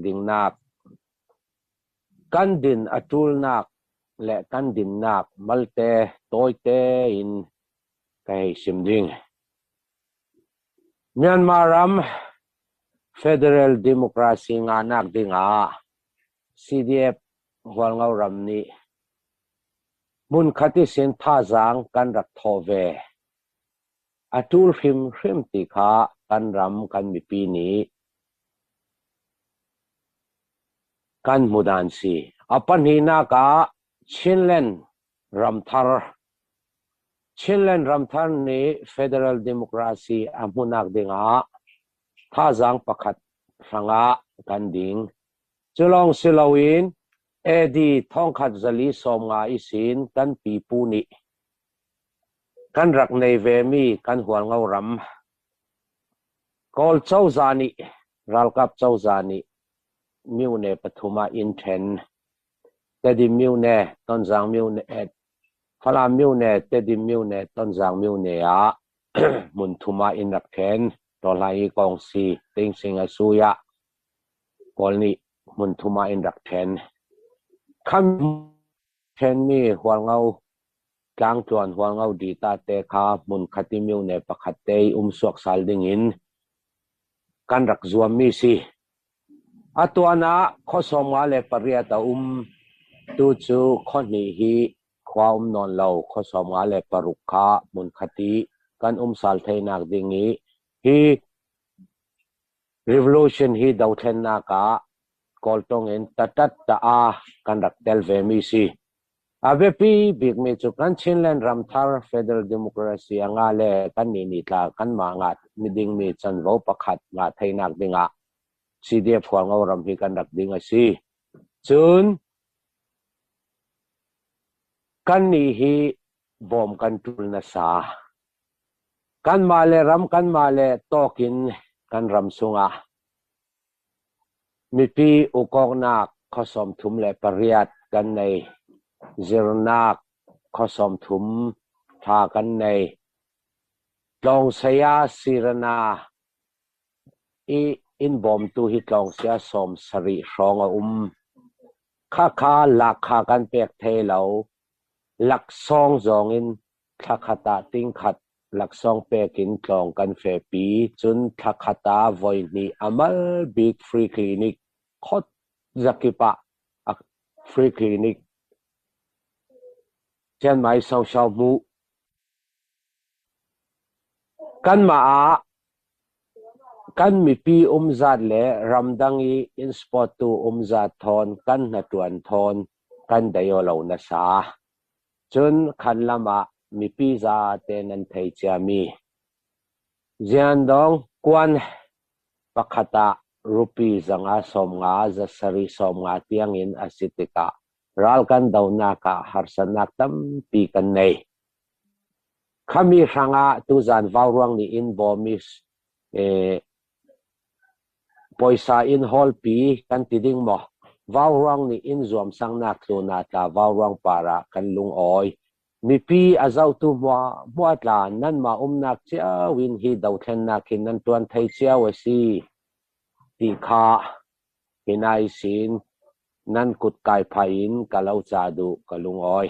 dingnak, kan din a ṭulnak le kan dinnak malte tawite in ka hei sim ding. Myanmar ram Federal Democracy ngahnak dingah CDF Hualngo ram nih hmunkhat i sin thazaang kan rak thawh ve. A ṭul hrimhrim ti kha kan ram kan mipi nih kan hmudan si. A pahnihnak ah Chinland ramthar. Chinland ramthar nih federal democracy a hmuhnak dingah thazaang pakhat hrangah kan ding. Cu lawng si loin AD 1450 i sin kan pipu nih kan rak nei vemi kan Hualngo ram Kawl cozah nih ralkap cozah nih myone pathum ah inn ṭhen. Tedim myone, Tonzang myone, Falam myone, Tedim myone, Tonzang myone ah hmun thum ah inn rak ṭhen. Tawhlai i Kawngsi, Tingsing a sui ah Kawl nih hmun thum ah inn rak ṭhen. Kham ṭhenmi Hualngo tlangtluan Hualngo dita te kha hmunkhat i myone pakhat te i um suaksal dingin kan rak zuammi si. A tuan ah khua 58 a um. Tucu khua hnih hi khua um nawn lo khua 56 kha hmunkhat i kan um sal theinak ding i hi revolution hi dothlennak ah Kawltong in tatat ta kan rak tel vemi si. A biapi bikmi cu kan Chinland ramthar federal democracy a ngah le kan nih nih tla kanmah ngah dingmi canvo pakhat ngah theinak dingah CDF Hualngo ram hi kan rak ding a si. Cun kan nih hi bawm kan tul nasa. Kanmah le ram kanmah le tawk in kan ram sungah Mipi ukawknak khua 38 kan nei. Zirnak khua 30 tha kan nei. Tlawng saya Sirana i inn bawmtu hi tlawng saya 70 hrawng a um. Khakha lakha kan pek thai lo. Laksawng zong in thla khat ah tingkhat laksawng pek in tlawng kan fepi. Cun thla khat ah voihnih a mal bik free clinic khot zakip ah free clinic Chiang Mai Social hmu. Kanmah ah kan mipi umzat le ramdang i inn sport tu umzat thawn kan hnaṭuan thawn kan dei aw lo nasa. Cun khan lam ah mipi zate nan thei ciami Ziandong kuan pakhat ah rupee 590 790 tiangin a si tikah ral kan donak ah harsatnak tampi kan nei. Khami hrangah tuzan vauruang nih in bawmi Puaisa in hawlpi kan ti ding maw? Vauruang nih inn zuamsangnak tlun ah tla vauruang par ah kan lungawi. Mipi a zohtu hmuahhmuah tla nanmah umnak cio in hi dothlennak hin nan ṭuan thei cio a si ti kha hi nai sin nan kut kai phai in ka lo ca duh ka lungawi.